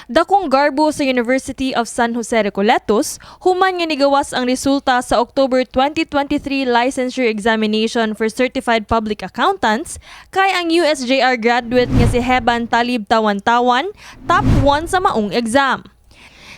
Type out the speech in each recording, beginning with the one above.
Dakong garbo sa University of San Jose Recoletos, human nga nigawas ang resulta sa October 2023 licensure examination for certified public accountants kay ang USJR graduate nga si Heban Talib Tawan-Tawan, top 1 sa maong exam.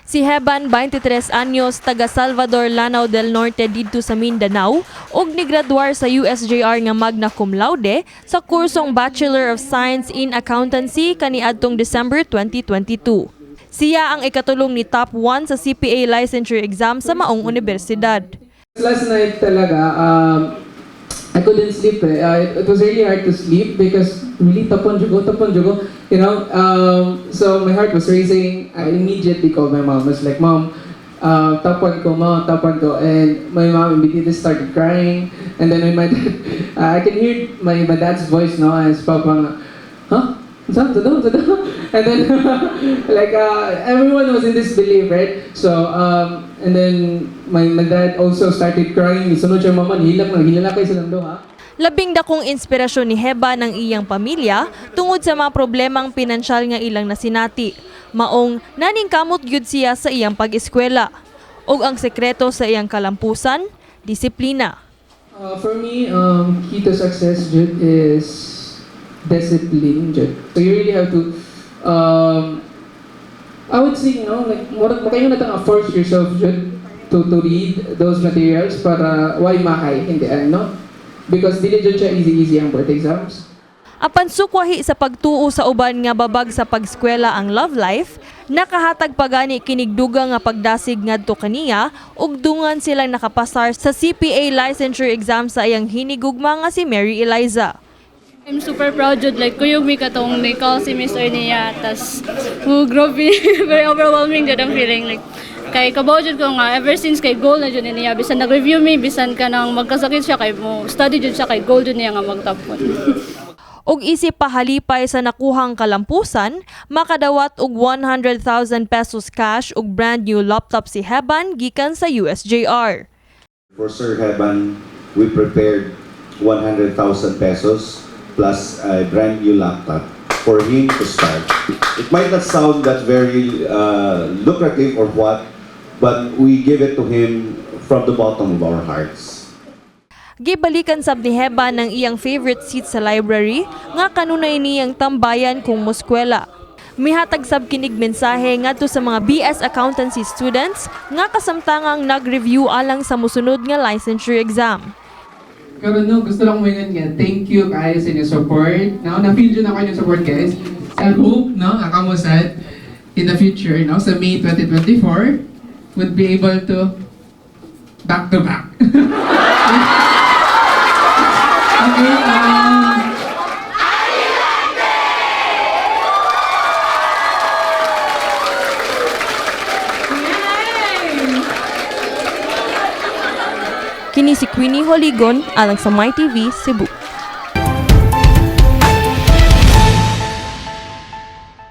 Si Heban, 23 anyos, taga Salvador, Lanao del Norte didto sa Mindanao, ug nigraduar sa USJR nga magna cum laude sa kursong Bachelor of Science in Accountancy kaniadtong December 2022. Siya ang ikatulong ni top 1 sa CPA licensure exam sa maong unibersidad. Last night talaga, I couldn't sleep eh. It was really hard to sleep because really top 1 jud ko, top 1 jud ko. So my heart was racing. I immediately called my mom. I was like, "Mom, top 1 ko, Mom, top 1 ko." And my mom immediately started crying. And then when my dad, I can hear my dad's voice, no, as papa nga, "Huh? Unsa? Unsa daw? Unsa daw?" And then, like, everyone was in disbelief, right? So, and then my dad also started crying. Sunod siya mama, nihilak na, nahilak kay silang duha. Labing dakong inspirasyon ni Heban ang iyang pamilya tungod sa mga problemang pinansyal nga ilang nasinati. Maong naningkamot gyud siya sa iyang pag-eskwela. Ug ang sekreto sa iyang kalampusan, disiplina. For me, key to success, jud, is discipline, jud. So you really have to, I would say, like, murag makayo na tang force yourself, jud, to read those materials para way mahay in the end, no? Because dili jud siya easy-easy ang board exams. Apan sukwahi sa pagtuo sa uban nga babag sa pagskwela ang love life, nakahatag pagani kinig dugang nga pagdasig ngadto kaniya ug dungan silang nakapasar sa CPA licensure exam sa iyang hinigugma nga si Mary Eliza. I'm super proud jud, like kuyog mi katong ni call si Mr. niya, tas oh, grabe, very overwhelming jud ang feeling, like kay kabaw jud ko nga ever since kay goal na jud niya, bisan nag-review mi, bisan kanang magkasakit siya, kay mo study jud siya, kay goal jud niya nga mag-top 1. Ug isip pahalipay sa nakuhang kalampusan, makadawat og 100,000 pesos cash ug brand new laptop si Heban gikan sa USJR. For Sir Heban, we prepared 100,000 pesos plus a brand new laptop for him to start. It might not sound that very lucrative or what, but we give it to him from the bottom of our hearts. Gibalikan sab ni Heban ang iyang favorite seat sa library nga kanunay niyang tambayan kung moskwela. Mihatag sab kinig mensahe ngadto sa mga BS Accountancy students nga kasamtangang nag-review alang sa mosunod nga licensure exam. Pero no, gusto lang moingon nga, thank you guys sa inyong support. Now, na-feel jud nako inyong support, guys. I hope, no, kamo sad, in the future, no, sa May 2024, would be able to back to back. Okay, Kini si Queenie Holigon alang sa MyTV Cebu.